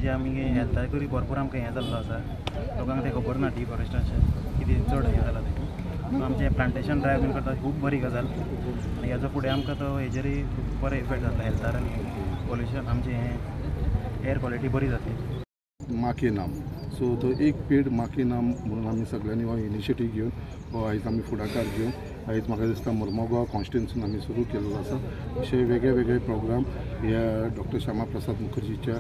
हेजे आमी हेल्थाकूय भरपूर आमकां हें जाल्लो आसा. लोकांक तें खबर ना डिफॉरेस्टेशन कितें चड हें जालां तें. सो आमचें प्लांटेशन ड्रायव बीन करता खूब बरी गजाल आनी हेजो फुडें आमकां तो हेजेरूय खूब बरो इफेक्ट जातलो हेल्थार आनी पोल्युशन आमचें हें एअर क्वॉलिटी बरी जातली. माँ के नाम, सो तो एक पेड माँ के नाम म्हणून आमी सगळ्यांनी हो इनिशिएटीव घेवन हो आयज आमी फुडाकार घेवन आयज म्हाका दिसता मुरमुगांव कॉन्स्टिट्युन्सीन आमी सुरू केल्लो आसा. अशे वेगळे वेगळे प्रोग्राम ह्या डॉक्टर श्यामा प्रसाद मुखर्जीच्या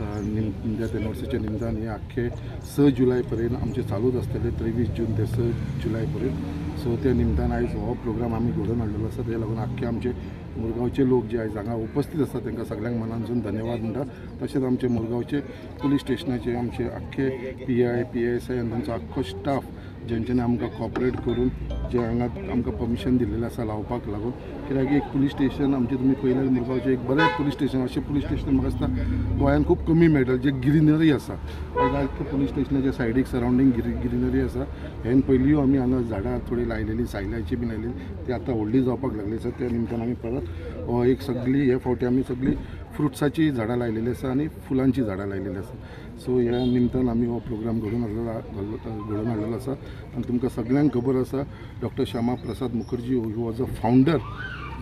डेथ एनिवर्सरीच्या निमतान हे आख्खे 6 जुलय पर्यंत आमचे चालूच आसतले, 23 जून ते 6 जुलय पर्यंत. सो त्या निमतान आयज हो प्रोग्राम आमी घडोवन हाडलेलो आसा. तेका लागून आख्खे आमचे मुरगांवचे लोक जे आयज हांगा उपस्थित आसा तांकां सगळ्यांक मनानसून धन्यवाद म्हणटा. तशेंच आमचे मुरगांवचे पुलीस स्टेशनाचे आमचे आख्खे PI PSI आनी तांचो आख्खो स्टाफ जेंच्यांनी आमकां कॉपरेट करून जे हांगा आमकां परमिशन दिल्लें आसा लावपाक लागून. कित्याक एक पुलीस स्टेशन आमचें तुमी पळयल्यार मुरगांवचें एक बरें पुलीस स्टेशन, अशें पुलीस स्टेशन म्हाका दिसता गोंयांत खूब कमी मेळटलें, जें ग्रिनरी आसा. आयज आख्खे पुलीस स्टेशनाच्या सायडीक सरावंडींग ग्रिनरी आसा. हेन पयलीं आमी हांगा झाडां थोडी लायलेली, सायल्याची बी लायलेली, ती आतां व्हडली जावपाक लागली आसा. त्या निमतान आमी परत हो एक सगळी हे फावटी आमी सगळी फ्रुट्साची झाडां लायलेली आसा आनी फुलांची झाडां लायलेली आसा. सो ह्या निमतान आमी हो प्रोग्राम घडोवन हाडलेलो आसा. आनी तुमकां सगळ्यांक खबर आसा doctor Shyama Prasad Mukherjee he was a founder,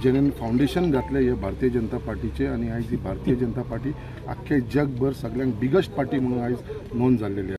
जेणे फावंडेशन घातलें हे भारतीय जनता पार्टीचें. आनी आयज ही भारतीय जनता पार्टी आख्खे जगभर सगळ्यांक बिगस्ट पार्टी म्हणून आयज नोंद जाल्लेली आसा.